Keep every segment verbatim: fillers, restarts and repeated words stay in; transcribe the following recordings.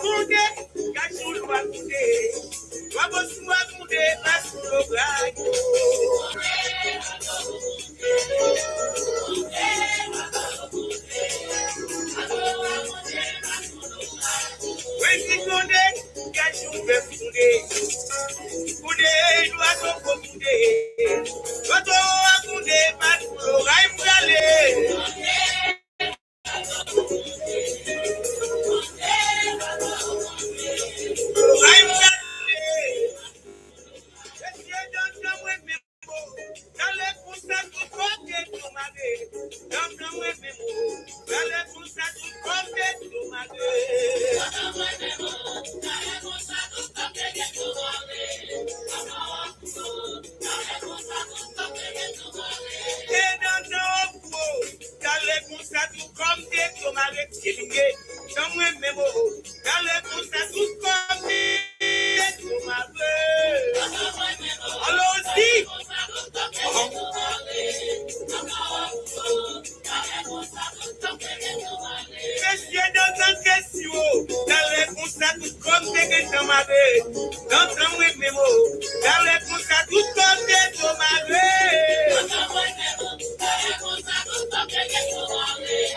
Sonde, kajou lwa sonde, lwa boswa sonde, pa sou lobray. Mwen di sonde, kajou vè sonde, sonde, lwa koko sonde, lwa to a sonde, pa sou lobray m prale. Ay, mesye, dandan mwen menm o. Gade konsa tout kote tou mare. Dandan mwen menm o. Gade konsa tout kote tou mare. E dandan o. Gade konsa tout kòm te tou mare, elinge, jan mwen menm o. Gade konsa tout kòm te tou mare. Alo si. Mesye dandan ke si o. Gade konsa tout kòm te gentan mare. Dandan mwen menm o. Gade konsa tout kòm te tou mare.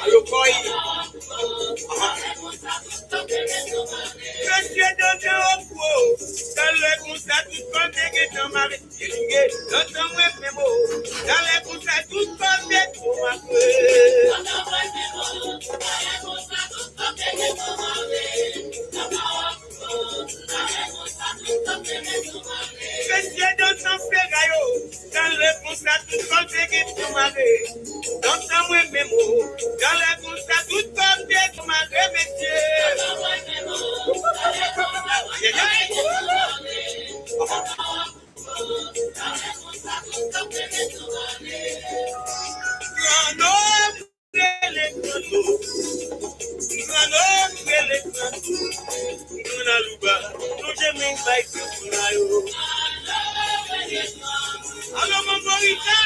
Alo, kòy. Mesye dandan o. Gade konsa tout kòm te gentan mare. Elinge, dandan mwen menm o. Gade konsa tout kòm te tou mare. Mesye dandan fera yo. Gade konsa tout kòm te gentan mare. Dandan mwen menm o. Gade konsa tout kòm te tou mare, mesye. Ayayay. Grano, rele grano. Grano, rele grano. Granalouba, lonje men bay grano yo. Alo, Manbo Rita.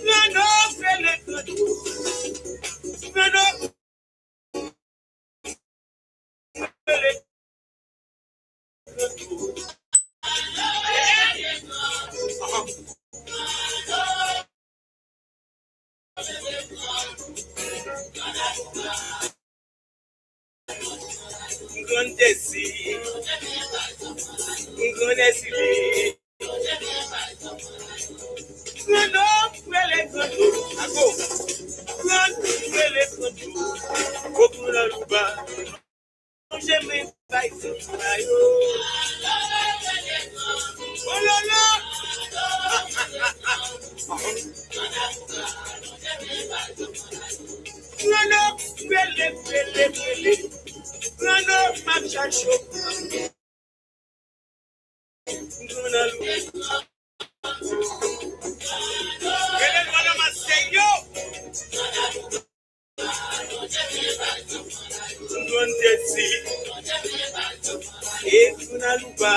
Grano, rele grano. Grano. Grandèsi, Grandèsi li. Grano, rele grano, ago. Grano, rele grano. Kokou nan louba. Lonje men bay zanmi yo. Ololo. Grano, rele, rele, rele. Grano, m ap chache w. Grano. Rele lwa nan Masèy yo. Grandèsi. E Granalouba.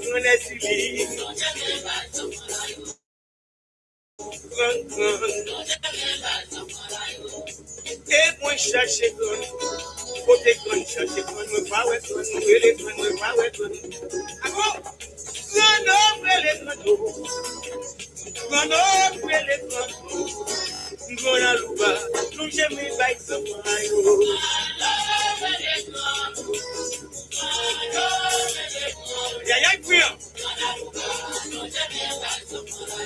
Grandèsi li. Gran, gran. E mwen chache gran. Kote gran chache gran, mwen pa wè gran. Mwen rele gran, mwen pa wè gran. Ago! Gran nonm rele gran nonm. Gran nonm rele gran nonm. Granalouba, lonje men bay zanmi yo. Yayay, priyan.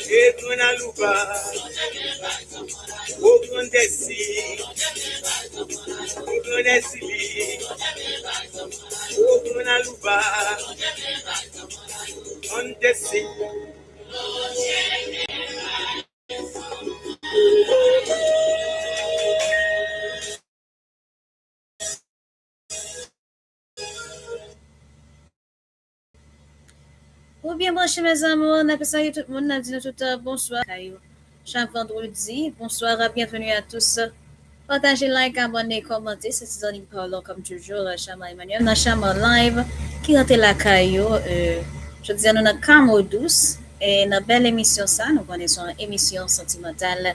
E Granalouba, o Grandèsi, o Grandèsi li, o Granalouba, Grandèsi. Ou byen branche, mes amours, n ap salye tout moun, n ap di nou tout, euh, bonswa kay yo. Chak vandredi, bonsoir, bienvenue à tous. Pataje, like, abòne, kòmante. Se ti zanmi pa w la, comme toujours, euh, Chama Emmanuel, nan Chama Live, ki rantre lakay yo, euh, jodi a nou nan Kamo Dous, E nan bèl emisyon sa, nou konnen se yon emisyon santimantal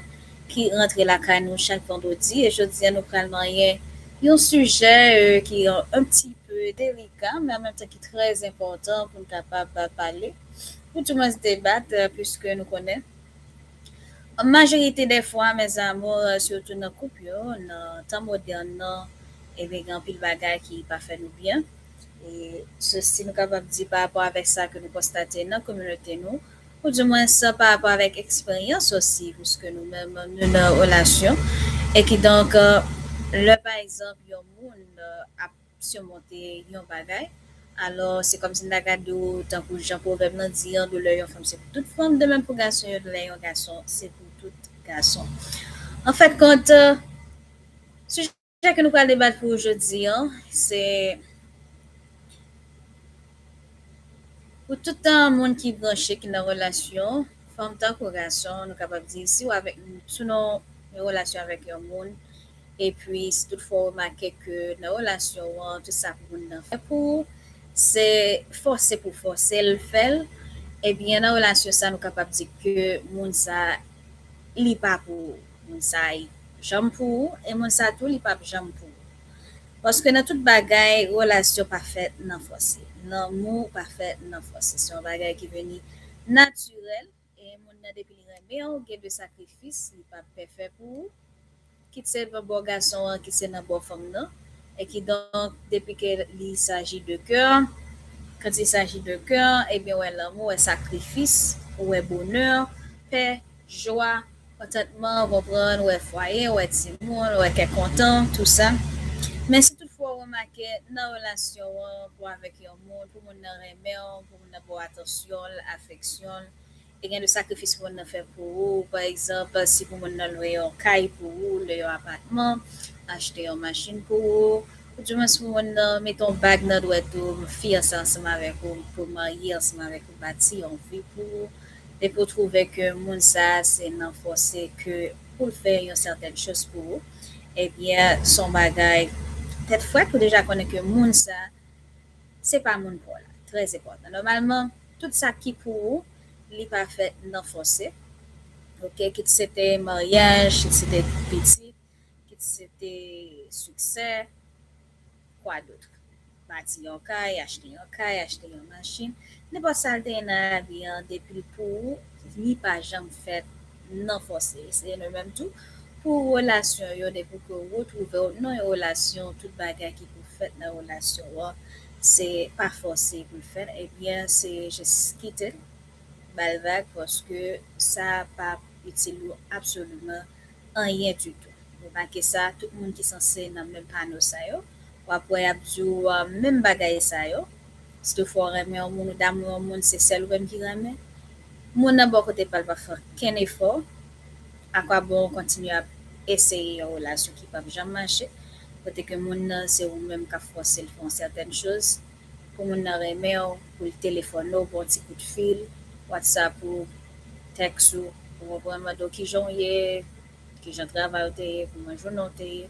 ki rantre lakay nou chak vandredi. E jodi a, nou pral manyen yon sijè, euh, ki yon, un petit peu délicat, men an menm tan ki trè enpòtan pou n kapab pale, pou di mwens debat, euh, puiske nou konnen, majorite dè fwa, mes amours, euh, sitou nan koup yo, nan tan modèn nan, ebyen, gen anpil bagay ki pa fè nou byen. E se, si nou kapab di pa rapò avèk sa ke nou konstate nan kominote nou, ou di mwens pa rapò avèk eksperyans osi, puiske nou menm, nou nan relasyon, e kidonk, euh, lè, pa egzanp, yon moun, euh, ap simonte yon bagay, alò, se kòmsi m ta ka di w, tankou jan pwovèb lan di an, doulè yon fanm se pou tout fanm, de menm pou gason yo, doulè yon gason se pou tout gason. An fèt kont, euh, sijè ke nou pral debat pou jodi an, se pou tout, euh, moun ki branche, ki nan relasyon, fanm tankou gason, nou kapab di, si w avèk, si w nan yon relasyon avèk yon moun, epi si toutfwa w remake ke nan relasyon an, tout sa pou moun nan fè pou ou, se fòse pou fòse l fè l, ebyen, nan relasyon sa, nou kapab di ke moun sa, li pa pou ou. Moun sa, li janm pou ou, e moun sa tou, li p ap janm pou ou. Paske nan tout bagay, relasyon pa fèt nan fòse. Lanmou pa fèt nan fòse. Se yon bagay ki vini natirèl, e moun nan, depi li renmen w, gen de sakrifis li p ap pè fè pou ou, kit se nan bò gason an, kit se nan bò fanm nan. E kidonk, depi ke li saji de kè, quand il s'agit de cœur, ebyen, w wè lanmou, w wè sakrifis, w wè bonè, pè, jwa, kontantman, konprann, w wè fwaye, w wè timoun, w wè kè kontan, tou sa. Men si toutfwa w remake nan relasyon an, pou avèk yon moun, pou moun nan renmen w, pou moun nan ba w atansyon l, afeksyon l, e gen de sakrifis pou moun nan fè pou ou. Pa egzanp, si pou moun nan lwe yon kay pou ou, lwe yon apatman, achte yon machin pou ou, ou di mwens pou moun nan mete yon bag nan dwèt ou, fiyanse ansanm avèk ou, pou marye ansanm avèk ou, bati yon vi pou ou, depi w twouve ke moun sa a se nan fòse ke pou l fè yon sètèn chòz pou ou, ebyen, se yon bagay tèt frèt, ou deja konnen ke moun sa a, se pa moun pa w la. Trè enpòtan. Nòmalman, tout sa ki pou ou, li pa fèt nan fòse. Oke, kit se te maryaj, kit se te pitit, kit se te siksè, kwa dòt? Bati yon kay, achte yon kay, achte yon machin. Nenpòt sa l te ye nan lavi an, depi l pou ou, li pa janm fèt nan fòse. Se de menm tou pou relasyon yo, depi ke w retwouve w nan yon relasyon, tout bagay ki pou fèt nan relasyon an, se pa fòse pou l fèt, ebyen, se jis kite l, ba l vag, paske sa p ap itil ou absoliman anyen ditou. Remake sa, tout moun ki sanse nan menm pano sa yo, w ap wè y ap di w, euh, menm bagay sa yo. Si toutfwa w renmen yon moun, ou damou yon moun, se sèl ou menm ki renmen. Moun nan bò kote pa l pa fè okenn efò. Akwabon w kontinye ap eseye yon relasyon ki p ap janm mache, kote ke moun nan se ou menm k ap fòse l fè yon sètèn chòz, pou moun nan renmen w, pou l telefòne w, ba w ti kout fil, WhatsApp ou, tèks ou, ou konprann, mande w kijan w ye, kijan travay ou te ye, kouman jounen w te ye,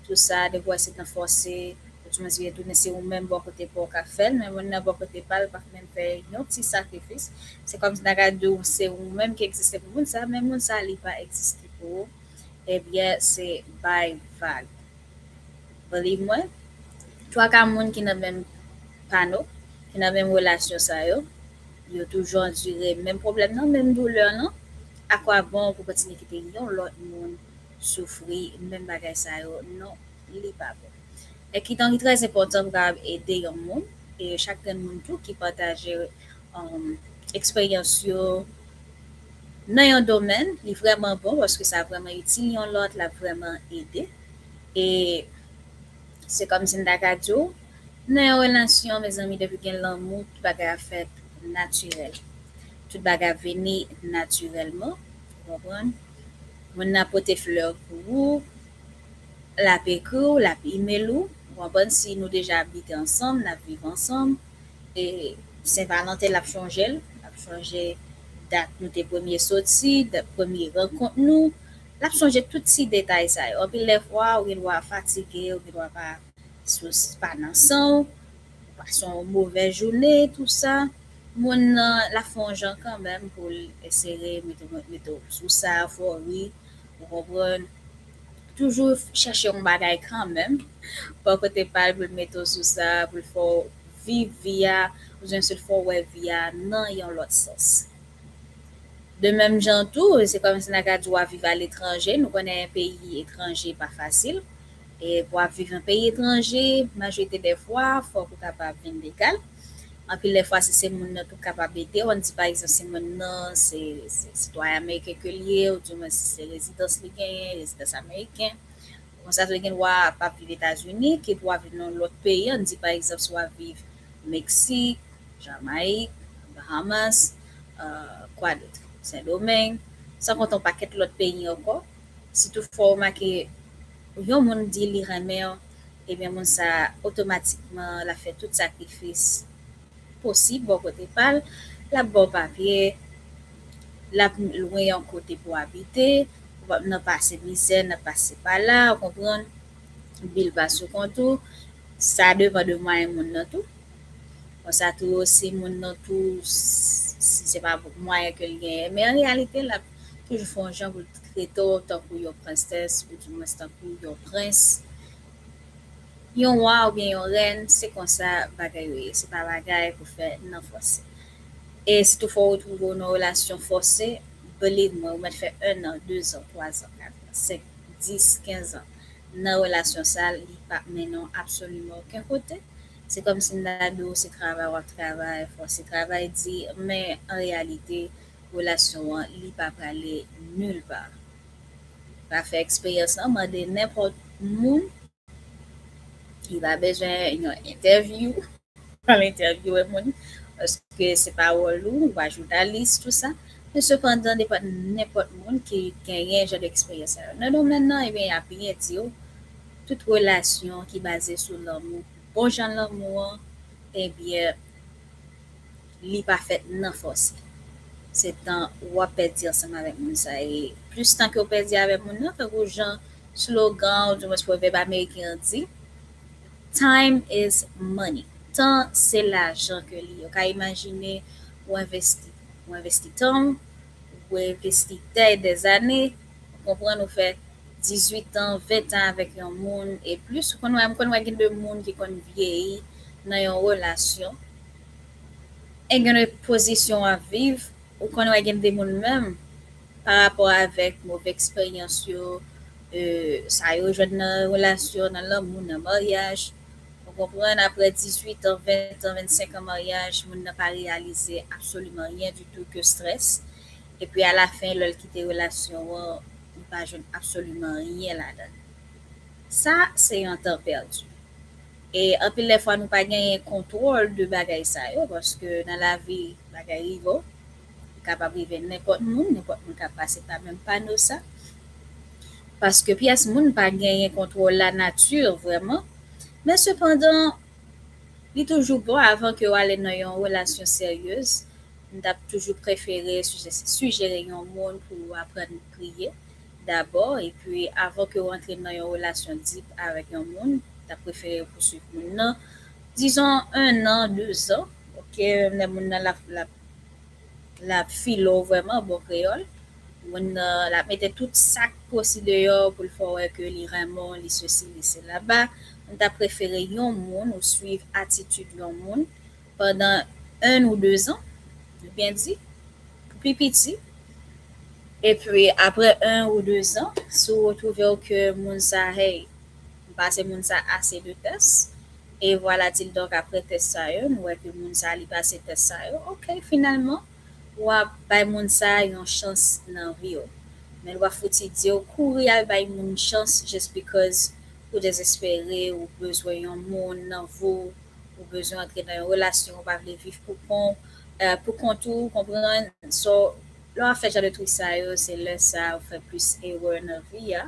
tou sa, depi w wè se nan fòse, ou di mwen si retounen se ou menm bò kote pa w k ap fè l, men moun nan bò kote pa l pa menm fè yon ti sakrifis. Se kòmsi n ta ka di w se ou menm ki egziste pou moun sa, men moun sa li pa egziste pou ou. Ebyen, se bay vag. Believe mwen, twa ka moun ki nan menm pano, ki nan menm relasyon sa yo, yo toujou andire menm pwoblèm nan, menm doulè nan. Akwabon pou kontinye kite yon lòt moun soufri menm bagay sa yo? Non, li pa bon. E kidonk, li trè enpòtan pou kapab ede yon moun, e chak grenn moun tou ki pataje, um, eksperyans yo nan yon domèn, li vrèman bon, paske sa vrèman itil yon lòt, l ap vrèman ede. E se kòmsi m ta ka di w, nan yon relasyon, mezanmi, depi gen lanmou, tout bagay ap fèt natirèl. Tout bagay ap vini natirèlman, ou konprann? Moun nan ap pote flè pou ou, l ap ekri w, l ap email ou, ou konprann, si nou deja abite ansanm, n ap viv ansanm, e Sen Valanten, l ap chonje l, l ap chonje dat nou te premye soti, dat premye rankont nou, l ap chonje tout ti detay sa yo. Anpil lè fwa, ou gen dwa fatige, ou gen dwa pa, sou, pa nan san w, ou pase yon movèz jounen, tou sa. moun nan l ap fè yon jan kanmenm pou l eseye mete, mete w sou sa, fè w ri, ou konprann. Toujou chèche yon bagay kanmenm. Bò kote pa l pou l mete w sou sa, pou l fè w viv vi a, oubyen si l fè w wè vi a nan yon lòt sans. De menm jan tou, se kòmsi n a ka di w ap viv aletranje, nou konnen peyi etranje pa fasil. E pou w ap viv nan peyi etranje, majorite dè fwa, fòk ou kapab vin legal. Anpil dè fwa, si se moun nan tou kapab ede w, ann di pa egzanp, si moun nan se, se sitwayen ameriken ke l ye, oudimwen si se rezidans li genyen, rezidans ameriken. Konsa tou, li gen dwa p ap viv Etazini, ki dwa viv nan lòt peyi, ann di pa egzanp, si w ap viv Meksik, Jamayik, Bahamas, euh, kwa dòt? Sendomeng, san konte yon pakèt lòt peyi ankò. Si toutfwa w remake yon moun di li renmen w, ebyen moun sa a otomatikman l ap fè tout sakrifis posib bò kote pa l, l ap ba w papye, l ap lwe yon kote pou w abite, ou p ap nan pase mizè, nan pase pa la, ou konprann, bil pa sou kont ou, sa depann de mwayen moun nan tou. Konsa tou, si moun nan tou, si se pa mwayen ke l genyen, men an reyalite, l ap toujou fè yon jan pou l trete w tankou yon prensès, oudimwen tankou yon prens. Yon wa oubyen yon rèn, se konsa bagay yo ye. Se pa bagay pou fè nan fòse. E si toutfwa ou twouve w nan relasyon fòse, believe mwen, ou mèt fè en an, de zan, twa zan, kat zan, senk, dis, kenz an nan relasyon sa, li p ap mennen w absoliman okenn kote. Se kòmsi m ta di w se travay w ap travay, fòse travay di, men an reyalite, relasyon an, li pa prale nil pa. Pa fè eksperyans lan, mande nenpòt moun. Li pa bezwen yon entèvyou, al entèvyouwe moun, paske se pa wòl ou, ou pa jounalis, tou sa. Men sepandan, depann nenpòt moun ki genyen jan de eksperyans sa yo nan domèn nan, ebyen, y a byen di w, tout relasyon ki baze sou lanmou, bon jan lanmou an, ebyen, li pa fèt nan fòse. Se tan w ap pèdi ansanm avèk moun sa. E plis tan ke w pèdi avèk moun nan, tankou jan slogan, oudimwen pwovèb ameriken an di, time is money. Tan se lajan ke li ye. Ou ka imajine ou envesti. Ou envesti tan w, ou envesti dè e dèzane, ou konprann, ou fè dizuit an, ven an avèk yon moun e plis, ou konn wè, m konn wè gen de moun ki konn vyeyi nan yon relasyon. E gen de pozisyon w ap viv, ou konn wè gen de moun menm, pa rapò avèk move eksperyans yo, e, sa yo jwenn nan relasyon, nan lanmou, nan maryaj, ou konprann, apre dizuit an, ven an, vennsenk an maryaj, moun nan pa reyalize absoliman ryen ditou ke strès. Epi alafen, lè l kite relasyon an, li pa jwenn absoliman ryen ladan l. Sa, se yon tan pèdi. E anpil lè fwa, nou pa genyen kontwòl de bagay sa yo, paske nan lavi, bagay rive w. Li kapab rive nenpòt moun, nenpòt moun ka pase pa menm pano sa. Paske pyès moun pa genyen kontwòl lanati vrèman. Men sepandan, li toujou bon avan ke w ale nan yon relasyon seryez, m t ap toujou prefere sijere yon moun pou aprann priye dabò, epi avan ke w antre nan yon relasyon deep avèk yon moun, m t ap prefere pouswiv moun nan, dizon, en an, de zan, oke, lè moun nan l ap, l ap, l ap file w vrèman, bon kreyòl, moun nan, l ap mete tout sa k posi deyò pou l fè w wè ke li renmen w, li sesi, li sela. M t ap prefere yon moun ou swiv atitid yon moun pandan en ou de zan, nou byen di, pou pi piti. Epi, apre en ou de zan, si w retwouve w ke moun sa, hey, m pase moun sa ase de tès, e vwala di l, donk, apre tès sa yo, nou wè ke moun sa, li pase tès sa yo, oke, finalman, w ap bay moun sa yon chans nan vi w. Men l pa fouti di w kouri al bay moun chans just because ou dezespere, ou bezwen yon moun nan vi w, ou bezwen antre nan yon relasyon, ou pa vle viv pou kont, euh, pou kont ou, konprann? So, lè w ap fè jan de trik sa yo, se lè sa ou fè plis erè nan vi a.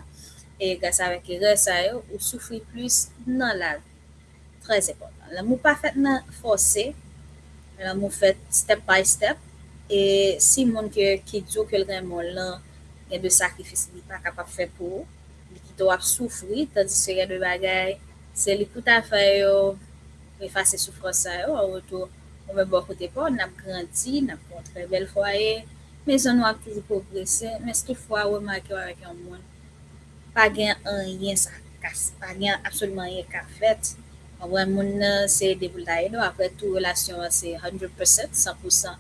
E gras avèk erè sa yo, ou soufri plis nan lavi. Trè enpòtan. Lanmou pa fèt nan fòse. Lanmou fèt step by step. E si moun ke, ki di w ke l renmen w lan gen de sakrifis li pa kapab fè pou ou, li kite w ap soufri, tandiske gen de bagay, se li pou ta fè yo, efase soufrans sa yo, an retou, Ou menm bò kote pa w, n ap grandi, n ap gen yon trè bèl fwaye, mezon nou ap toujou pwogrese, men si toutfwa ou remake w avèk yon moun, pa gen anyen sa ka, pa gen absoliman anyen ka fèt. Ou konprann, moun nan se ede pou l ta ede w. Apre tou, relasyon an se hundred percent, san pou san.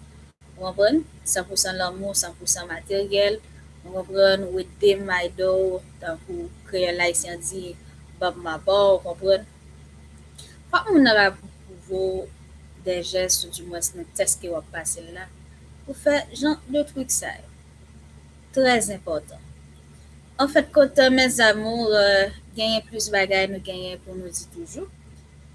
Ou konprann? San pou san lanmou, san pou san materyèl. Ou konprann? Ou ede m, ede w, tankou kreyòl ayisyen di, ban m maba w, ou konprann? Fòk moun nan ka pwouve w dè jès, oudimwens nan tès ke w ap pase l la, pou fè jan de trik sa yo. Trè enpòtan. Anfèt, kontan, mes amours, euh, genyen plis bagay nou genyen pou nou di toujou.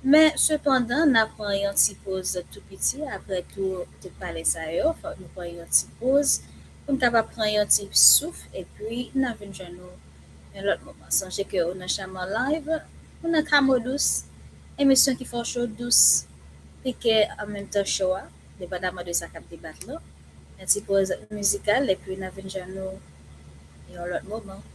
Men, sepandan, n a pran yon ti poz tou piti, apre tou, tout pale sa yo, fòk nou pran yon ti poz pou n kapab pran yon ti souf, epi n a vin jwenn nou yon lòt moman. Sonje ke ou nan Shaman Live, ou nan Kamo Dous, emisyon ki fè w cho dous, pike an menm tan cho a, depandaman de sa k ap debat lan. Yon ti poz mizikal, epi n a vin jwenn nou yon lòt moman.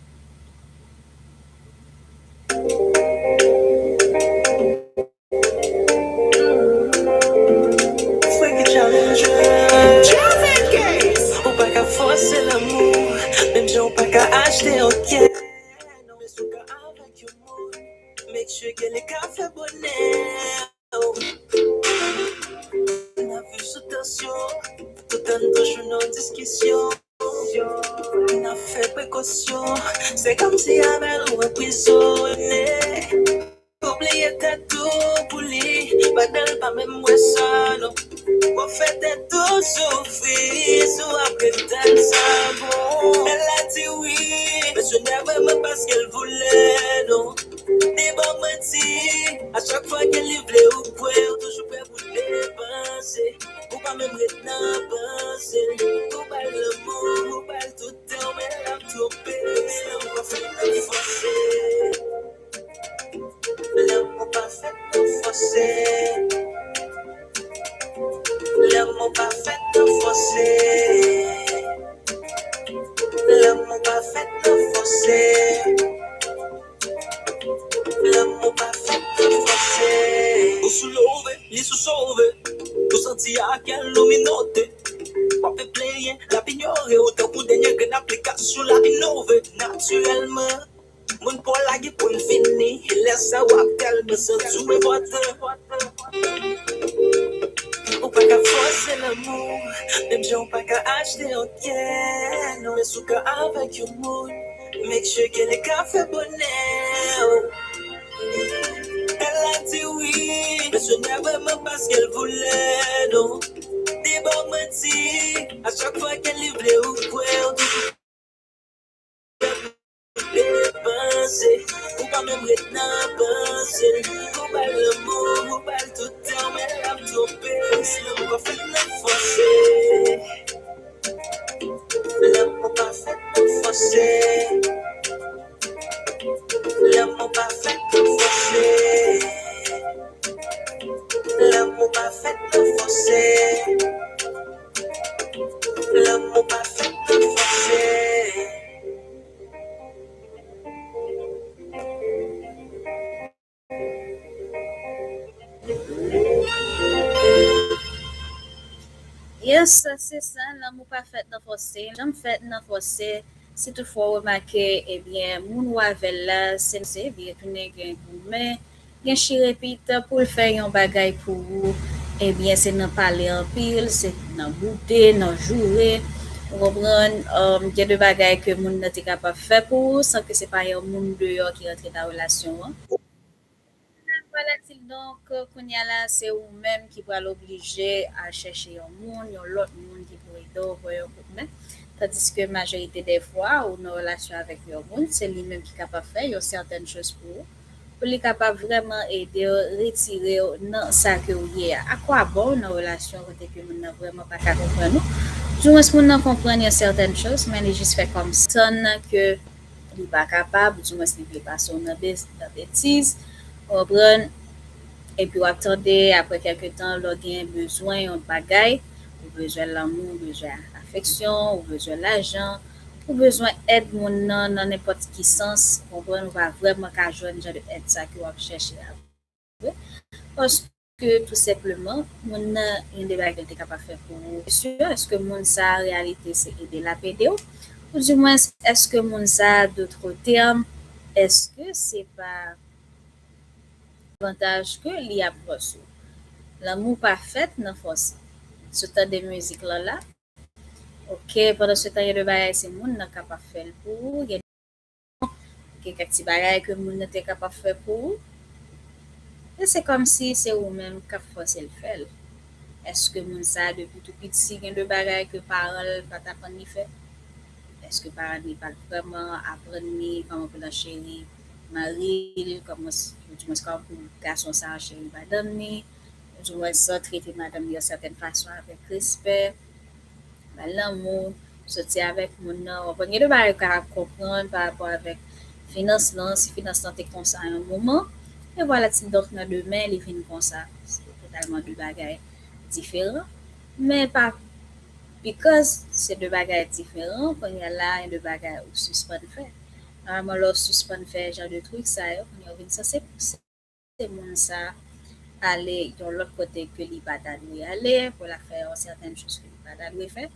Freaky Challenger. Ou pa ka fòse lanmou, menm jan ou pa ka achte yon kè. Non, men si w ka avèk yon moun, make sure ke li ka fè bonè. N ap viv sou tansyon, toutan n toujou nan diskisyon. N ap fè prekosyon, se kòmsi avè l ou anprizone. Ou bliye tèt ou pou li, pandan l pa menm wè sa, non. W ap fè tèt ou soufri, si w ap ret tann sa bon. Èl la di wi, men se nèvèman paske l voulè, non. Li ba w manti, a chak fwa ke li vle ou kwè, ou toujou prè pou depanse. Ou pa menm ret nan panse. Ou ba l lanmou, ou ba l tout tan w, men l ap twonpe. Lanmou pa fèt nan fòse. Lanmou pa fèt nan fòse. Lanmou pa fèt nan fòse. Lanmou pa fèt nan fòse. Lanmou pa fèt nan fòse. Ou sou love, li sou sove. Ou santi a kè l ou minote. W ap plenyen, l ap inyore w tankou dènye grenn aplikasyon l ap inove. Natirèlman, moun pa w la gen pou l fini. Lè sa w ap tèlman santi w enpòtan. Ou pa ka fòse lanmou, menm jan ou pa ka achte yon kè, non. Men si w ka avèk yon moun, make sure ke li ka fè bonè w. Èl la di wi, men se nèvèman paske l voulè, non. Li ba w manti, a chak fwa ke li vle ou kwè, ou toujou depanse. Ou pa menm ret nan panse. Ou ba l lanmou, ou ba l tout tan w, men l ap twonpe. Lanmou pa fèt nan fòse. Lanmou pa fèt nan fòse. Lanmou pa fèt nan fòse. Lanmou pa fèt nan fòse. Lanmou pa fèt nan fòse. Yes, se sa, lanmou pa fèt nan fòse. Lanmou fèt nan fòse. Si toutfwa w remake, ebyen, moun ou avè l la, se, se vire tounen gen goumen, gen chire pit pou l fè yon bagay pou ou, ebyen, se nan pale anpil, se nan boude, nan joure. Ou konprann? Um, gen de bagay ke moun nan te kapab fè pou ou, san ke se pa yon moun deyò ki rantre nan relasyon an. Vwala, kidonk, kounye a la, se ou menm ki pral oblije al chèche yon moun, yon lòt moun ki pou ede w, voye yon kout men. Tandiske majorite dè fwa, ou nan relasyon avèk yon moun, se li menm ki kapab fè yon sètèn choz pou ou, pou li kapab vrèman ede w, retire w nan sa ke w ye a. Akwabon w nan relasyon kote ke moun nan vrèman pa ka konprann ou? Dimwens moun nan konprann yon sètèn choz, men li jis fè kòmsi ke li pa kapab, oudimwens li vle pase w nan be-, nan betiz, ou konprann? Epi w ap tande, apre kèlke tan, lè w gen bezwen yon bagay, ou bezwen lanmou, ou bezwen afeksyon, ou bezwen lajan, ou bezwen èd moun nan, nan nenpòt ki sans, ou konprann? Ou pa vrèman ka jwenn jan de èd sa ke w ap chèche a vre. Paske ke tou senpleman, moun nan gen de bagay l te kapab fè pou ou? Kesyon, èske moun sa a, an reyalite, se ede l ap ede w? Oudimwens, èske moun sa a, d'autres termes, èske se pa avantaj ke li ap pran sou ou? Lanmou pa fèt nan fòse. Si w tande mizik lan la, oke, pandan se tan, gen de bagay se moun nan k ap fè l pou ou, gen gen kèk ti bagay ke moun nan te kapab fè pou ou. E se kòmsi se ou menm k ap fòse l fè l. Èske moun sa a, depi tou piti, gen de bagay ke paran l pa t aprann li fè? Èske paran li pa t vrèman aprann li kòman pou l ancheri mari l, kòman, oudimwens kòman pou gason sa a ancheri madanm li, oudimwens trete madanm li yon sètèn fason avèk respè? Bay lanmou, soti avèk moun nan. Ou konprann, gen de bagay ou ka konprann pa rapò avèk finans lan, si finans lan te konsa yon moman, e vwala, ti donk nan demen, li vin konsa. Se totalman de bagay diferan. Men pa, because se de bagay diferan, kounye a la, gen de bagay ou sispann fè. Nòmalman, lè w sispann fè jan de trik sa yo, kounye a ou vin sanse pouse moun sa ale yon lòt kote ke li pa ta dwe ale, pou l al fè yon sètèn choz ke li pa ta dwe fè.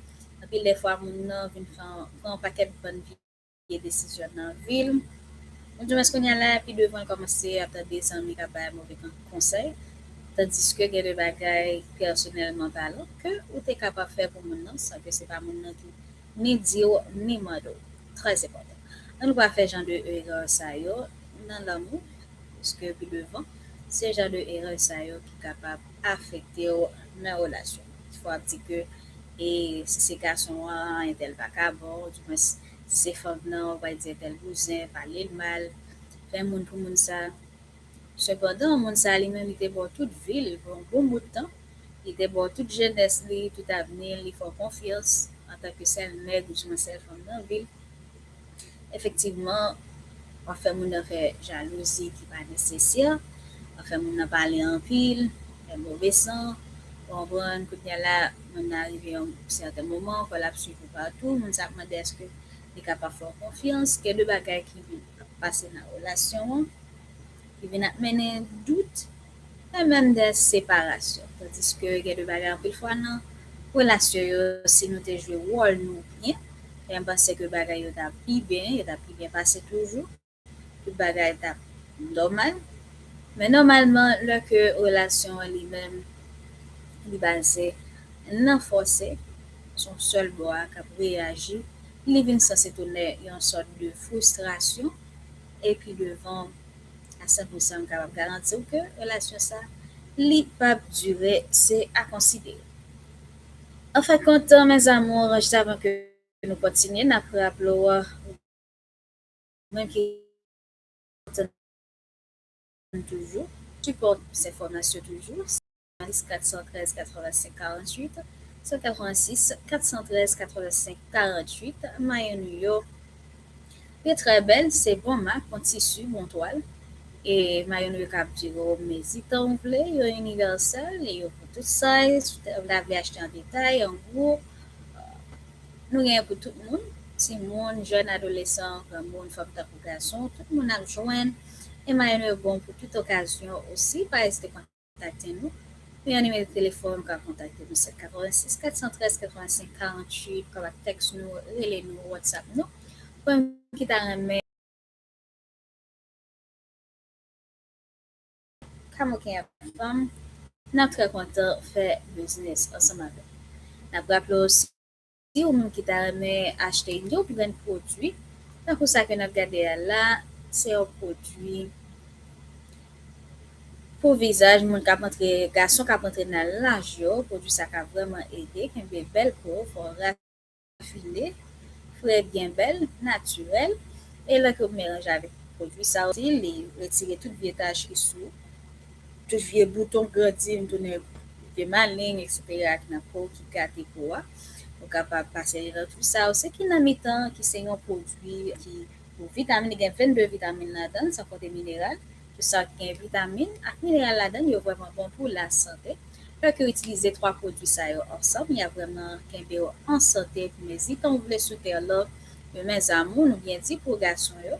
Anpil de fwa, moun nan vin fè, pran yon pakèt bann vye desizyon nan vi l. Oudimwens kounye a la, pi devan, l kòmanse ap tande zanmi k ap bay move kon-, konsèy. Tandiske gen de bagay, pèsonèlman palan, ke ou te kapab fè pou moun nan, san ke se pa moun nan ki ni di w, ni mande w. Trè enpòtan. Ann pa fè jan de erè sa yo nan lanmou, paske pi devan, se jan de erè sa yo ki kapab afekte w nan relasyon. Fò w ap di ke, e, si se gason an, entèl vakabon, oudimwens, si se fanm nan, ou pral di entèl bouzen, pale l mal, fè moun pou moun sa. Sepandan, moun sa a li menm, li te ba w tout vi l pou yon bon bout tan. Li te ba w tout jenès li, tout avni l, li fè w konfyans antanke sèl nèg oudimwens sèl fanm nan vi l. Efektivman, w ap fè moun nan fè jalouzi ki pa nesesè, w ap fè moun nan pale anpil, fè move san, ou konprann, kounye a la, moun nan rive yon sèten moman, kò l ap swiv ou patou, moun sa ap mande èske li kapab fè w konfyans, gen de bagay ki vin ap pase nan relasyon an, ki vin ap mennen dout, e menm de separasyon. Tandiske gen de bagay anpil fwa nan relasyon yo, si nou te jwe wòl nou byen, e m panse ke bagay yo t ap pi byen, yo t ap pi byen pase toujou. Tout bagay t ap nòmal. Men nòmalman, lè ke relasyon an li menm, li baze nan fòse, se yon sèl bò a k ap reyaji, li vin sanse tounen yon sòt de fristrasyon, epi devan, a san pou san, m kapab garanti w ke relasyon sa, li p ap dire, se a konsidere. An fen kont, mes amours, jis avan ke nou kontinye, n ap raple w, ou menm ki kontan toujou, sipò se fòmasyon toujou, sèt kat san trèz katrevensenk karanntuit, sèt kat san trèz katrevensenk karanntuit, mayo nou yo, yo trè bèl, se bon mak, bon tisi, bon twal. E mayo nou yo ka ap dire w mezi tan ou vle, yo inivèsèl, e yo pou tout size, ou ta vle achte an detay, an gwo. Nou genyen pou tout moun, timoun, jèn, adolesan, granmoun, fanm tankou gason, tout moun ap jwenn. E mayo nou yo bon pou tout okazyon osi, pa ezite kontakte nou. Pou yon nimewo telefòn, ou ka kontakte nou, sèt katrevensis, kat san trèz, katrevensenk karanntuit, ou kapab tèks nou, rele nou, WhatsApp nou. Pou yon ki ta renmen Kamoken ak fanm, n ap trè kontan fè biznis ansanm avè w. N ap raple w osi, si ou menm ki ta renmen achte yon grenn pwodui, tankou sa ke n ap gade a la, se yon pwodui pou vizaj moun k ap antre, gason k ap antre nan laj yo, pwodui sa ka vrèman ede, kenbe bèl po, fè w rafine, fre, byen bèl, natirèl. E lè ke w melanje avèk pwodui sa osi, li retire tout vye tach ki sou, tout vye bouton k grandi, vin tounen vye maleng, etsetera, ki nan po, ki gate po a. Ou kapab pase li nan tout sa osi, ki nan mitan, ki se yon pwodui ki pou vitamin, li gen vennde vitamin ladan l, san konte mineral. Tout sa ki gen vitamin ak mineral ladan l, yo vrèman bon pou lasante. Lè ke w itilize twa pwodui sa yo ansanm, y ap vrèman kenbe w an sante pou mezi tan w vle sou tè lan. Men mes amours, nou byen di pou gason yo.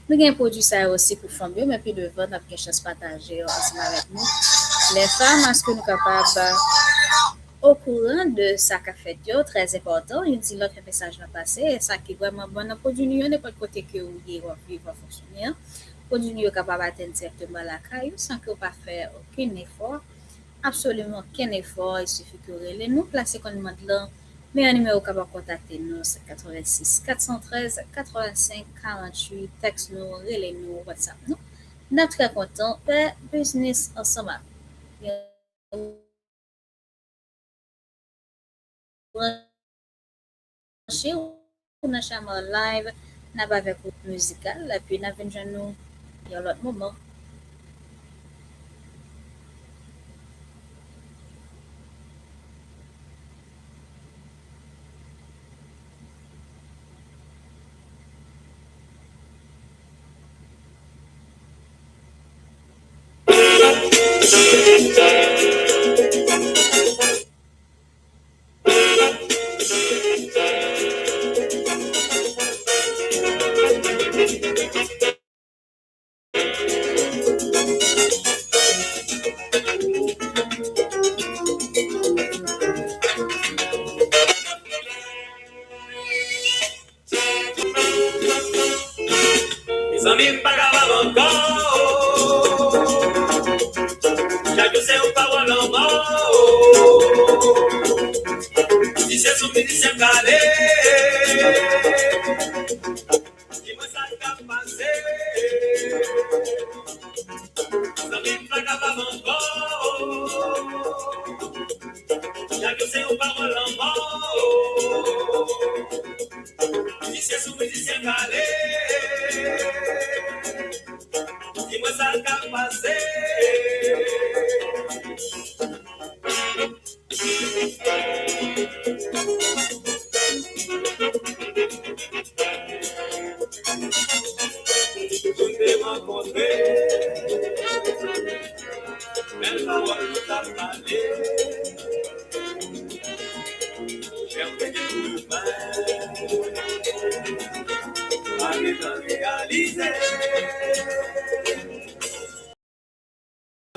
Nou gen pwodui sa yo osi pou fanm yo, men pi devan, n ap gen chans pataje yo ansanm avèk nou. Les femmes, èske nou kapab okouran de sa k ap fèt yo, trè enpòtan, youn di lòt fè mesaj lan pase, e sa ki vrèman bon nan pwodui nou yo, nenpòt kote ke ou ye, w ap viv, w ap fonksyone an, pwodui nou yo kapab atenn dirèkteman lakay ou san ke w pa fè okenn efò, absoliman okenn efò, il sifi ke w rele nou, plase kòmand lan, men an nimewo w kapab kontakte nou, sèt katrevensis, kat san trèz, katrevensenk, karanntuit, tèks nou, rele nou, WhatsApp nou. N ap trè kontan fè biznis ansanm avè w. Branche w nan Shamar Live, n ap avèk ou mizikal, epi n ap vin jwenn nou yon lòt moman. Mezanmi, m pa kapab ankò. Chak jou se yon pawòl lanmò. Mizisyen sou mizisyen kale. Di mwen sa k ap pase. Zanmi m pa kapab ankò. Chak jou se yon pawòl lanmò. Mizisyen sou mizisyen kale. Di mwen sa k ap pase. Nou te rankontre, bèl pawòl nou t ap pale. Jèm te gen pou nou fè, pa gentan reyalize.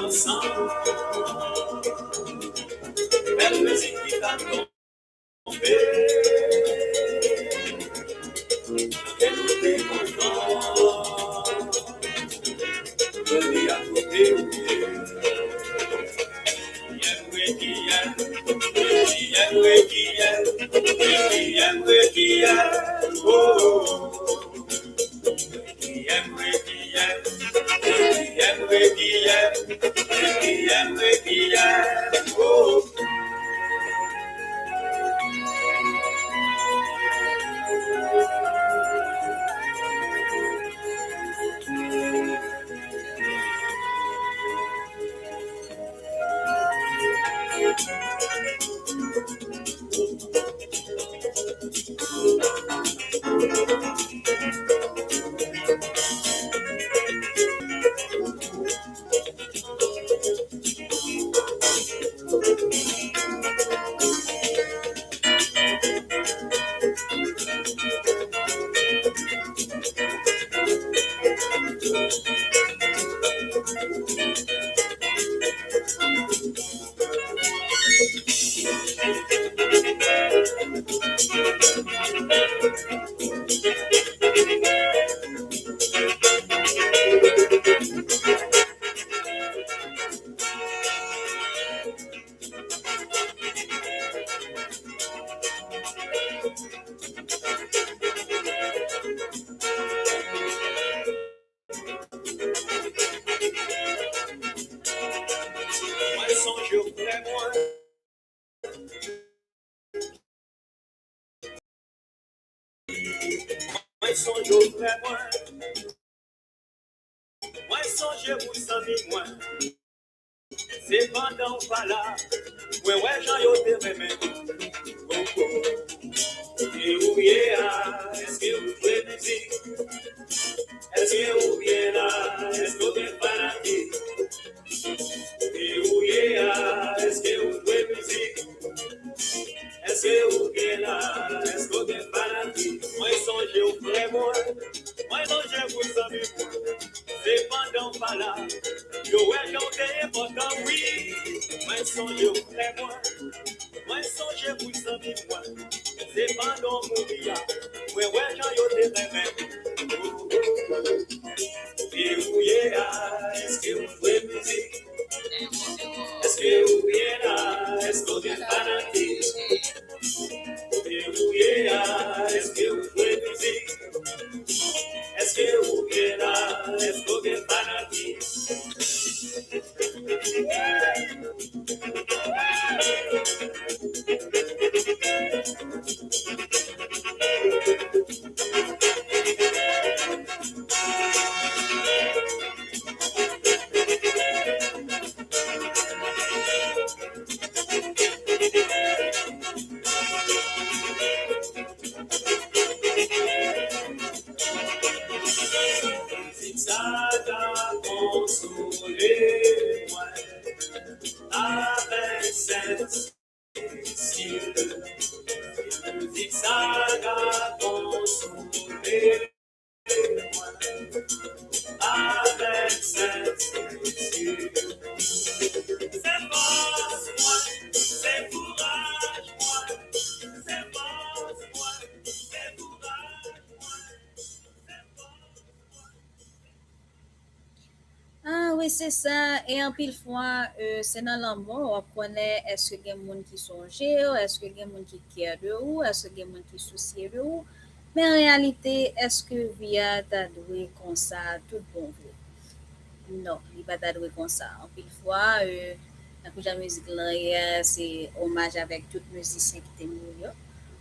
Ansanm, bèl mizik ki ka tonbe. Kè nou te kontan, jodi a kote ou ye. Kiyè, kiyè, kiyè, kiyè, kiyè, kiyè, oh. Kiyè, kiyè, kiyè, kiyè, kiyè, kiyè, oh. Mwen sonje w, frè mwen. Mwen sonje w, frè mwen. Mwen sonje w, zanmi mwen. Se pandan w pa la, mwen wè jan yo te renmen. Oh, oh. E ou ye a, èske ou jwe mizik? Èske ou byen la? Èske ou gen fanatik? E ou ye a, èske ou jwe mizik? Èske ou byen la? Èske ou gen fanatik? Mwen sonje w, frè mwen. Mwen sonje w, zanmi mwen. Se pandan w pa la, yo wè jan w te enpòtan, wi. Mwen sonje w frè mwen, mwen sonje w zanmi mwen. Se pandan w mouri a, mwen wè jan yo te renmen. Kote ou ye a, èske w jwe mizik? Èske ou byen la? Èske w gen fanatik? Kote ou ye a, èske w jwe mizik? Èske ou byen la? Èske w gen fanatik? Mizik sa ka konsole mwen avèk sèt. Mizik sa ka konsole mwen avèk sèt. Se fòs mwen, se kouraj mwen, se fòs mwen, se kouraj mwen, se fòs mwen. Ah wi, se sa. E anpil fwa, euh, se nan lanmò w ap konnen èske gen moun ki sonje w, èske gen moun ki kyè de ou, èske gen moun ki sousye de ou. Men an reyalite, èske vi a ta dwe konsa tout bon vre? Non, li pa ta dwe konsa. Anpil fwa, euh, tankou jan mizik lan ye a, se omaj avèk tout mizisyen ki te mouri yo.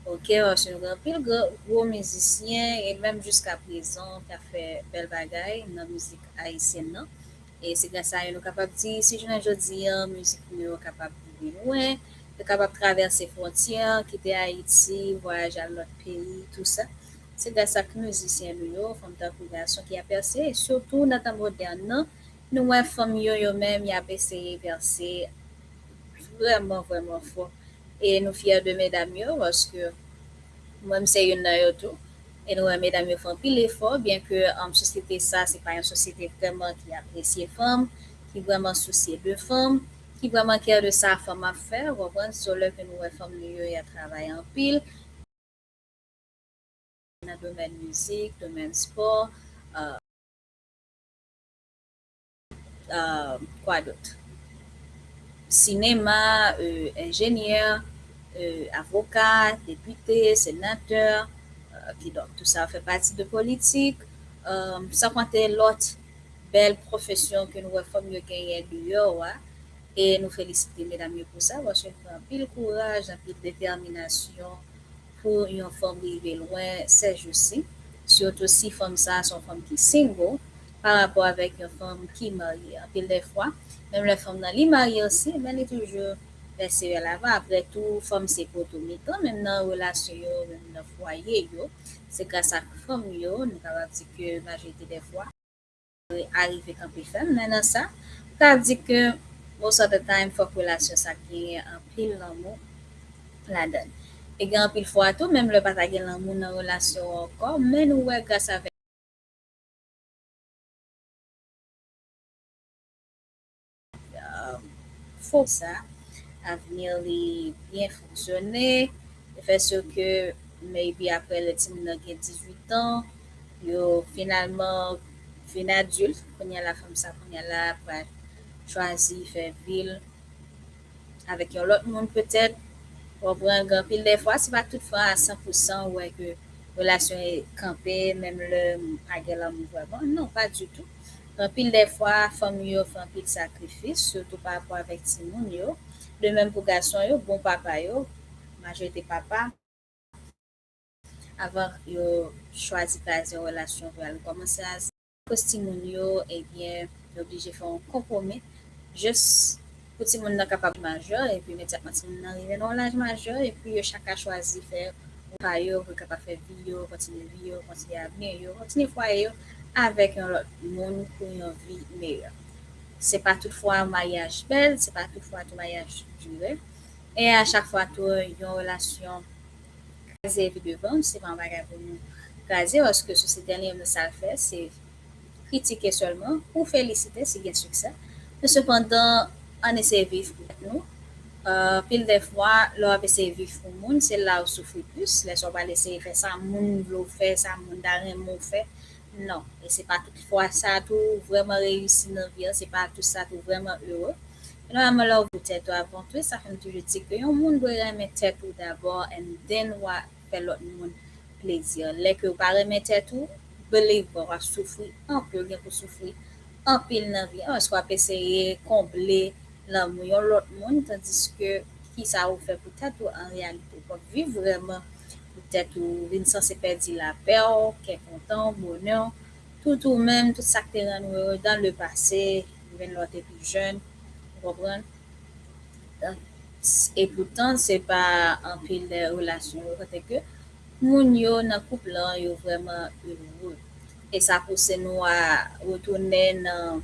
Ok, paske nou gen anpil gwo, gwo mizisyen, e menm jiska prezan, k ap fè bèl bagay nan mizik ayisyèn nan. E se gras a yo nou kapab di, si jounen jodi a, mizik nou yo kapab rive lwen, yo kapab travèse fwontyè, kite Ayiti, vwayaje al lòt peyi, tou sa. Se gras ak mizisyen nou yo, fanm tankou gason, ki ap pèse, e sitou nan tan modèn nan, nou wè fanm yo, yo menm, y ap eseye pèse vrèman, vrèman fò. E nou fyè de medam yo, paske mwen, m se youn nan yo tou. E nou wè medam yo fè anpil efò, byenke, um, sosyete sa, se pa yon sosyete vrèman ki apresye fanm, ki vrèman sousye de fanm, ki vrèman kyè de sa fanm ap fè, w konprann? So, lè ke nou wè fanm nou yo, y ap travay anpil nan domèn mizik, domèn spò, euh, euh, kwa dòt? Sinema, euh, enjenyè, euh, avoka, depite, senatè, euh, kidonk, tou sa fè pati de politik, euh, san konte lòt bèl pwofesyon ke nou wè fanm yo genyen deyò a. E nou felisite medam yo pou sa, paske nou wè anpil kouraj, anpil detèminasyon, pou yon fanm rive lwen sèjousi, sitou si fanm sa a se yon fanm ki single, pa rapò avèk yon fanm ki marye. Anpil de fwa, menm lè fanm nan li marye osi, men li toujou pèsevè lavan. Apre tou, fanm se poto mitan, menm nan relasyon yo, menm nan fwaye yo. Se gras ak fanm yo, nou kapab di ke majorite de fwa, arive kanpe fèm, men nan sa, m ka di ke most of the time, fòk relasyon sa genyen anpil lanmou ladan l. E gen anpil fwa tou, menm lè pa ta gen lanmou nan relasyon an ankò, men nou wè gras avèk, euh, fòs sa, avni li byen fonksyone, le fè ke maybe apre lè timoun nan gen dizuit an, yo finalman vin adilt, kounye a la fanm sa, kounye a la pral chwazi fè vi l avèk yon lòt moun petèt. Ou konprann, gen anpil de fwa, se pa tout fwa a san pou san ou wè ke relasyon e kanpe, menm lè pa gen lanmou vrèman. Non, pa ditou. Anpil de fwa, fanm yo fè anpil sakrifis, sitou pa rapò avèk timoun yo. De menm pou gason yo, bon papa yo, majorite papa, avan yo chwazi kraze yon relasyon pou y al kòmanse a zewo. Akoz timoun yo, ebyen, yo oblije fè yon konpwomi jis pou timoun nan kapab majè, epi imedyatman timoun nan rive nan yon laj majè, epi yo chak ka chwazi fè pa yo, pou yo kapab fè vi yo, kontinye vi yo, kontinye avni yo, kontinye fwaye yo avèk yon lòt moun pou yon vi meyè. Se pa tout fwa maryaj bèl, se pa tout fwa tou maryaj dire. E a chak fwa tou yon relasyon kraze epi devan, se pa yon bagay pou nou kraze, paske sosyete an li menm sa l fè, se kritike sèlman, ou felisite si gen siksè. Men sepandan, Ann eseye viv pou tèt nou. Anpil dè fwa, lè w ap eseye viv pou moun, se la ou soufri plis. Lè sa w pral eseye fè sa moun vle w fè, sa moun ta renmen w fè. Non. E se pa tout fwa sa tou ou vrèman reyisi nan vi an, se pa tout sa tou ou vrèman ere. Generalement, lè w pou tèt ou avan tou, sa fè m toujou di ke yon moun dwe renmen tèt ou dabò, and then w a fè lòt moun plezi. Lè ke w pa renmen tèt ou, believe mwen, w ap soufri anpil, w gen pou soufri anpil nan vi an, paske w ap eseye konble lanmou yon lòt moun, tandiske kisa ou fè pou tèt ou an reyalite? Ou p ap viv vrèman pou tèt ou, ou vin sanse pèdi lapè w, kè kontan w, bonè w, tout ou menm, tout sa k te rann ou ere dans le passé, even lè w te pi jèn, ou konprann? E poutan, se pa anpil de relasyon yo kote ke moun yo nan koup lan, yo vrèman ere. E sa pouse nou a retounen nan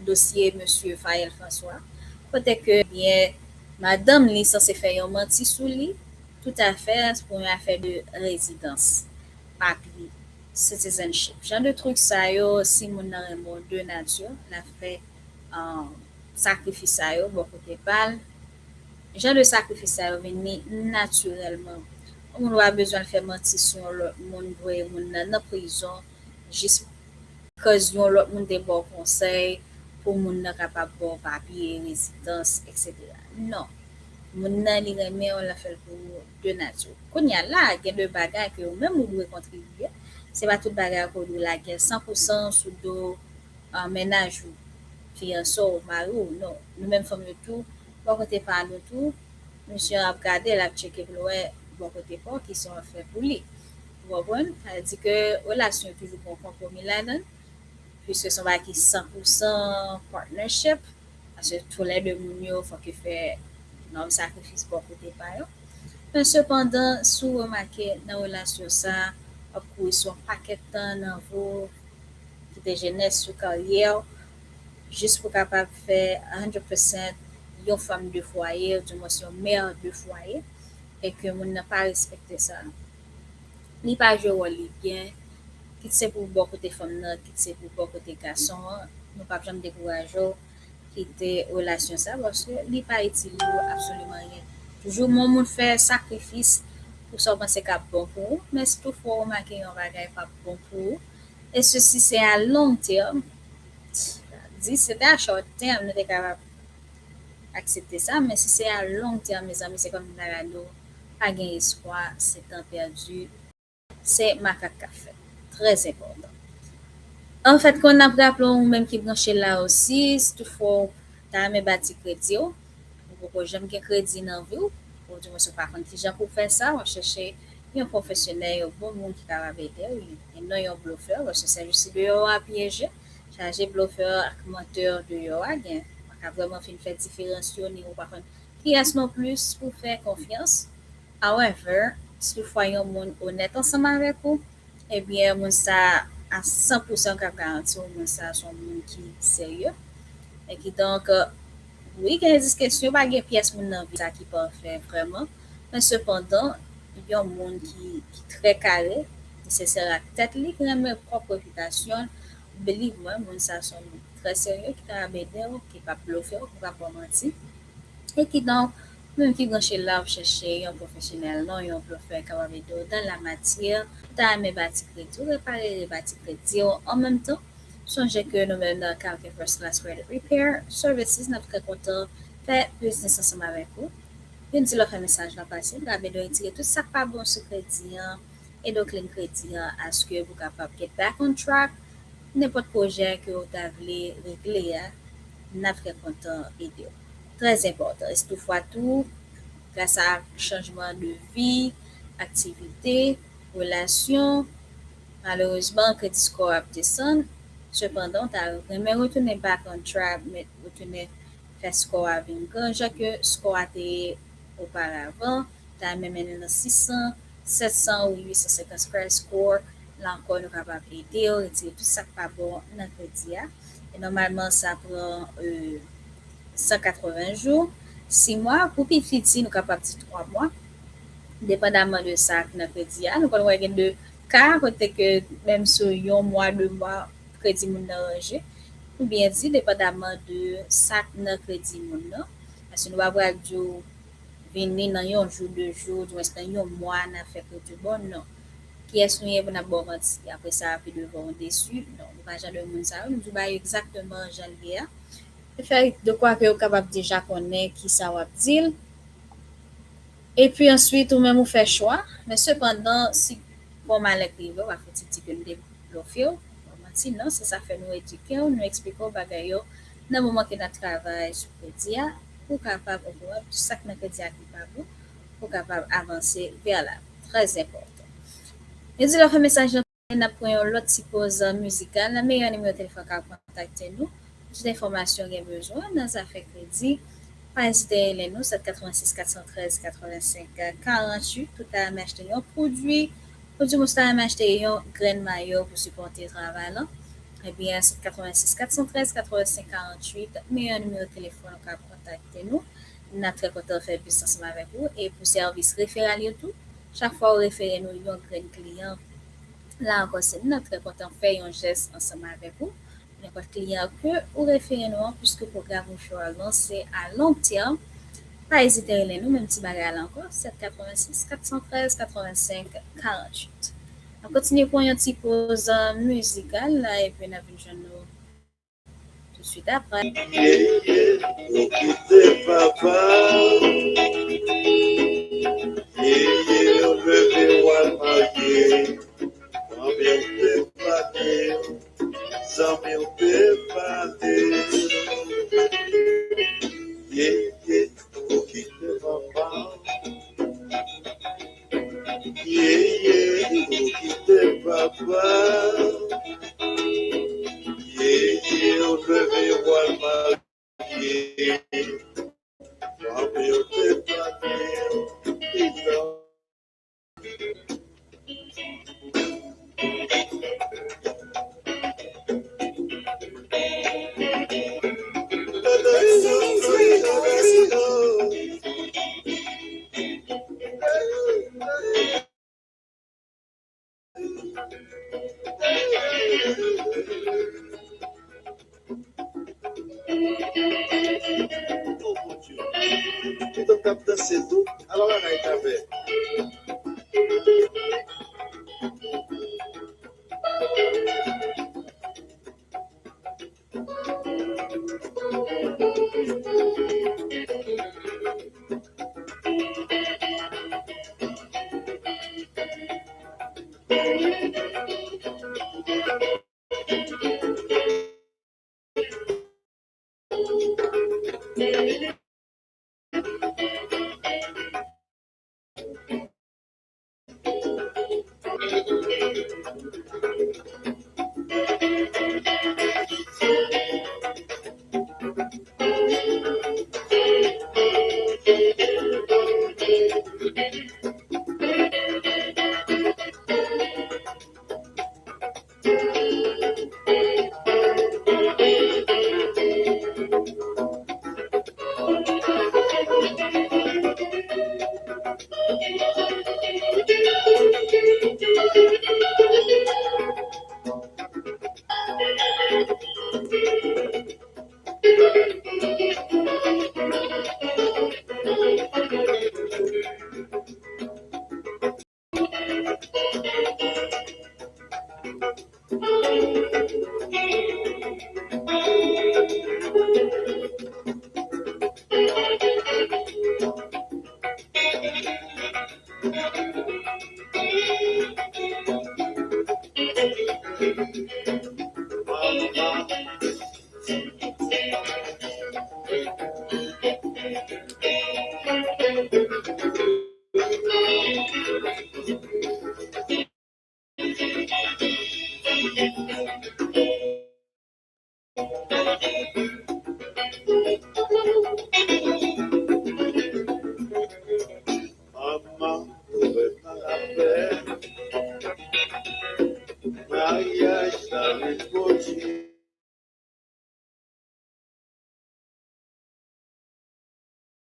dosye mesye Faël François, kote ke byen madanm li sanse fè yon manti sou li, toutafè pou yon afè de rezidans, papye, citizenship. Jan de trik sa yo, si moun nan renmen w de nati, l ap fè, um, sakrifis sa yo bò kote pa l. Jan de sakrifis sa yo vini natirèlman. Yon moun pa bezwen fè manti sou yon lòt moun, voye moun nan nan prizon, jis kòz yon lòt moun te ba w konsèy pou moun nan kapab ba w papye, rezidans, etsetera. Non. Moun nan, li renmen w, l ap fè l pou de nati. Kounye a la, gen de bagay ke ou menm ou dwe kontribye. Se pa tout bagay ke ou dwe lage san pou san sou do, ah, mennaj ou, fiyanse w, mari w, non. Nou menm fanm yo tou, bò kote pa nou tou, misye ap gade, l ap tcheke pou l wè bò kote pa w, kisa w ap fè pou li. Ou konprann? Sa vle di ke relasyon yo toujou gen yon konpwomi ladan l, puiske se yon bagay ki san pou san partnership, paske toulède moun yo fòk yo fè nòm sakrifis bò kote pa yo. Men sepandan, si w remake nan relasyon sa, w ap kouri sou yon pakèt tan nan vi w, kite jenès ou, karyè w, jis pou kapab fè a hundred percent yon fanm de fwaye, ou dimwens yon mè de fwaye, e ke moun nan pa respekte sa. Li pa jwe wòl li byen, kit se pou bò kote fanm nan, kit se pou bò kote gason an, nou p ap janm dekouraje w kite relasyon sa, paske li pa itil ou absoliman anyen. Toujou, yon moun fè sakrifis pou sa w panse k ap bon pou ou, men si toutfwa w remake yon bagay p ap bon pou ou, e sesi se a long term, di se te a short term, nou te kapab aksepte sa, men si se a long term, mezanmi, se kòm m ta ka di w, pa gen espwa, se tan pèdi, se makak k ap fèt. Trè enpòtan. Anfèt, konn ap raple w, ou menm ki branche la osi, si toutfwa w ta renmen bati kredi w, ou poko janm gen kredi nan vi w, ou dimwens ou pa konn kijan pou w fè sa, w ap chèche yon pwofesyonèl, yon bon moun ki kapab ede w, e non yon blofè, paske se jis deyò a pyeje, chaje blofè ak mantè deyò a, gen, pa ka vrèman fin fè diferans yo, ni ou pa konn kiyès non plis pou fè konfyans. However, si toutfwa yon moun onèt ansanm avèk ou, ebyen, moun sa a san pou san ka garanti w, moun sa a se yon moun ki serye. E kidonk, wi, gen diskisyon, pa gen pyès moun nan vi sa ki pafè vrèman. Men sepandan, yon moun ki, ki trè kare, ki sensè ak tèt li, ki renmen pwòp repitasyon l, believe mwen, moun sa a se yon moun trè serye, ki kapab ede w, ki p ap blofe w, ki p ap ba w manti. E kidonk, ou menm ki branche la, w ap chèche yon pwofesyonèl, non yon blofè, kapab ede w dans la matière. Ou ta renmen bati kredi w, repare, rebati kredi w. An menm tan, sonje ke nou menm nan Carlton First Class Credit Repair Services, n ap trè kontan fè biznis ansanm avèk ou. Vin di lè w fè mesaj lan pase, n ap ede w retire tout sa k pa bon sou kredi an, ede w clean kredi an, aske pou kapab get back on track, nenpòt pwojè ke w ta vle regle a, n ap trè kontan ede w. Trè enpòtan. E si toutfwa tou, gras a chanjman de vi, aktivite, relasyon, malerezman, kredi score ap desann. Sepandan, w ta renmen retounen back on track, men retounen fè score a vin gran, jan ke score a te ye oparavan, ta renmen mennen nan sis san, sèt san ou uit san senkant credit score, la ankò, nou kapab ede w retire tout sa k pa bon nan kredi a. E nòmalman, sa pran, euh, san katreven jou, sis mwa. Pou pi piti, nou kapab di twa mwa, depandaman de sa k nan kredi a. Nou konn wè gen de ka kote ke menm sou yon mwa, de mwa, kredi moun nan ranje. Ou byen di, depandaman de sa k nan kredi moun nan. Paske nou pa pral di w vini nan yon jou, de jou, dimwens nan yon mwa, n ap fè kredi w. Bon, non. Kiyès nou ye pou n ap ba w manti? Apre sa, pi devan ou desi? Non, nou pa jan de moun sa yo. Nou di w ba yo egzakteman jan l ye a. E fè dekwa ke yo kapab deja konnen kisa w ap di l. Epi answit, ou menm ou fè chwa. Men sepandan, si gon malè k rive w, pa fouti di ke n te blofye w, pa manti, non, se sa fè nou edike w, nou eksplike w bagay yo nan moman ke n ap travay sou kredi a, pou w kapab okouran de sa k nan kredi a ki pa bon, pou w kapab avanse vè la. Trè enpòtan. Yo di lè w fè mesaj lan, n ap pran yon lòt ti poz mizikal. Meyè nimewo telefòn k ap kontakte nou pou tout enfòmasyon gen bezwen nan zafè kredi. Pa ezite rele nou, sèt katrevensis kat san trèz katrevensenk karanntuit, ou ta renmen achte yon pwodui, ou di w ta renmen achte yon grenn mayo pou sipòte travay lan, ebyen, sèt katrevensis kat san trèz katrevensenk karanntuit, meyè nimewo telefòn ou ka kontakte nou. N ap trè kontan fè biznis ansanm avèk ou. E pou sèvis referal yo tou, chak fwa ou refere nou yon grenn kliyan, la ankò, se n ap trè kontan fè yon jès ansanm avèk ou. Nenpòt kliyan ke ou refere nou an, piske pwogram ou cho a lanse a long tèm, pa ezite rele nou, menm ti bagay la ankò, sèt katrevensis kat san trèz katrevensenk karanntuit. N ap kontinye pran yon ti poz mizikal la, epi n ap vin jwenn nou tousuit apre. Ye, ye, ou kite papa. Ye, ye, ou leve w al marye. Manmi w te pa di w, zanmi w te pa di w. Ye, ye, ou kite papa. Ye, ye, ou kite papa. Ye, ye, ou leve w al marye. Manmi w te pa di w, pitit. Oh mon Dieu. Tout moun k ap danse tou, alò bagay k ap fè.